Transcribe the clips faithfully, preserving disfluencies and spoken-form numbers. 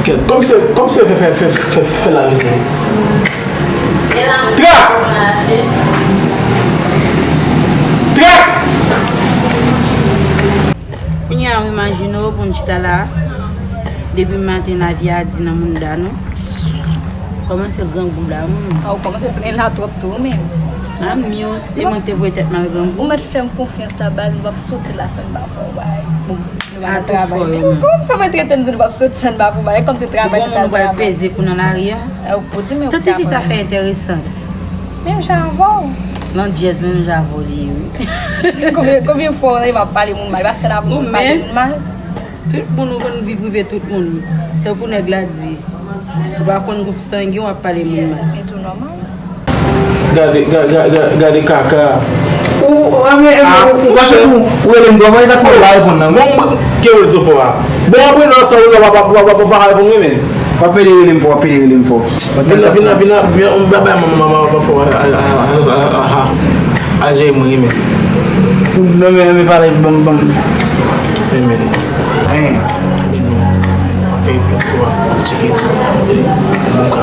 Kòmsi, kòmsi fè, fè, fè, fè, fè la resi. Trap! Trap! Kounye a, w imajine w pou n chita la. Depi maten, lavi a di nan mounda nou. Kòmanse grangou la, wi. A, ou kòmanse plenn la twòp tou, ou menm. A, Mios, e mwen ki te voye tèt mwen al grangou. Ou mèt fè m konfyans la, baz, m p ap soti la san m pa fè yon bagay. Bon, nou pa nan travay. Kòman fè mwen trete m di nou p ap soti san m pa fè yon bagay, kòmsi travay nou t al travay. Bon, nou pral peze kou nan lari a. Ou di men ou travay. Tande fi sa fè enteresant. Menm jan avè w. Landjèz menm jan avè w li ye, wi. Konbyen, konbyen fwa w ap pale moun mal? Pa sèl avè w moun pale moun mal. Tout moun ou konn vi prive tout moun. Tankou nèg la di, ou pa konn gwoup sangen w ap pale moun mal. E tou nòmal. Gade, gade, gade, gade kaka. Ou, a, men, ou, ou pa tou, ou rele m twò fò, e sa k fè ou pa reponn nan, wi. Bon, mwen, ke rele w fò a? Bon, apre nan sa, ou la, w ap, w ap, w ap, w ap pa reponn mwen, men. W ap pede rele m fò, w ap pede rele m fò. Vin la, vin la, vin la, vin la, m ba, ba, ba, ba, ba, ba, fò a, a, a, a, a, a, a, a, jere mwen, men. Non, men, men, pale, ban m, ban m. Men, men. Hein. Men non. Ap fè yon bon kou a, ap tcheke ti moun yo, bon ka.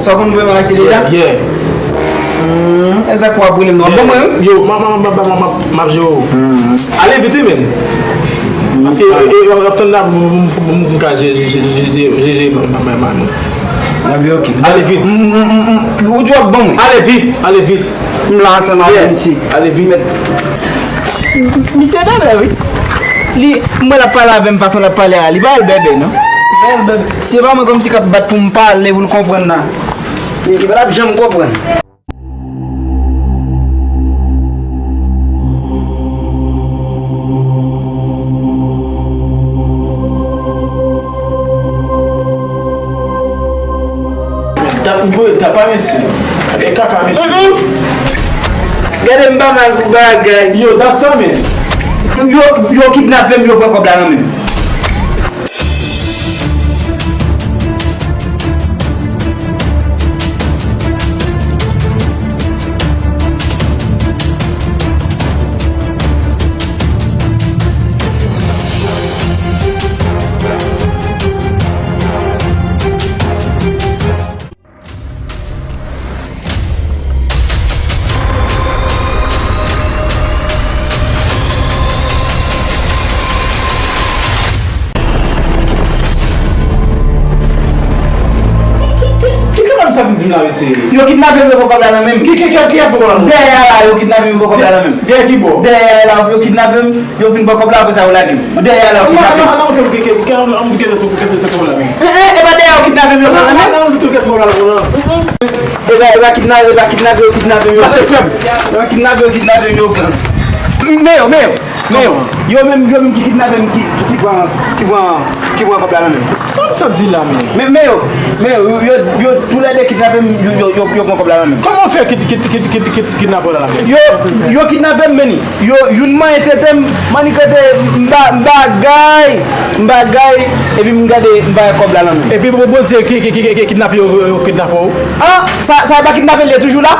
Sa w konn vreman achte deja? Yeah, yeah. Hmm, e sa k w ap rele m non. Bon, mwen, wi. Yo, m ap, m ap, m ap, m ap, m ap jere w. Hmm. Ale vit, wi, men. Paske, e, e, w ap tann la pou m, pou m, pou m ka jere, jere, jere, jere, jere, jere, mwen. Anben, ok. Ale vit. M, m, m, m, ou di w ap ban mwen. Ale vit, ale vit. M la ansanm avè misye. Ale vit. Misye bèbè, wi. Li, mwen l ap pale avè m fason l ap pale a, li pa al bèbè, non. Bèl bèbè. Se pa mwen kòmsi k ap bat pou m pale, pou l konprann nan. Li pa t ap janm konprann. Tap, tap pa mesye. E kaka mesye. Mm-mm. Gade m pa mal pou bagay. Yo, dat sa men. Yo, yo kidnape m, yo pran kòb la nan men m. Ki, ki, ki, ki kanal sa vin di m la, mesye? Yo kidnape m, yo pran kòb la nan men m. Ki, ki, ki, kiyès pran kòb la nan men w? Dèyè a la, yo kidnape m, yo pran kòb la nan men m. Dèyè a la, yo kidnape m. Yo fin pran kòb la, apre sa yo lage m. Dèyè a la, yo kidnape m. An, an, an, an, an, an, kiyès pran kòb la nan men m? Eh, eh, e pa dèyè yo kidnape m, yo pran nan men m. An, an, an, kiyès pran kòb la nan men m? E pa, e pa kidnape, e pa kidnape, yo kidnape m, yo pran. Mache frè m. E pa kidnape, yo kidnape m, yo pran. Men yo, men yo, men yo. Yo menm, yo menm ki kidnape m, ki, ki, ki pran, ki pran, ki pran kòb la nan men m. Sa m santi la, men. Men, men yo, men yo, yo, yo, toulède kidnape m, yo, yo, yo, yo pran kòb la nan men m. Kòman w fè kid-, kid-, kid-, kid-, kid-, kidnape w la, la? Yo, yo kidnape m, men yo, youn manyen tete m, mannik rete, m ba, m bagay, m bagay, epi m gade, m pa wè kòb la nan men m. Epi bon, Bondye ki, ki, ki, ki, ki kidnape yo, yo kidnape w? Ah, sa, sa e pa kidnape l ye toujou la?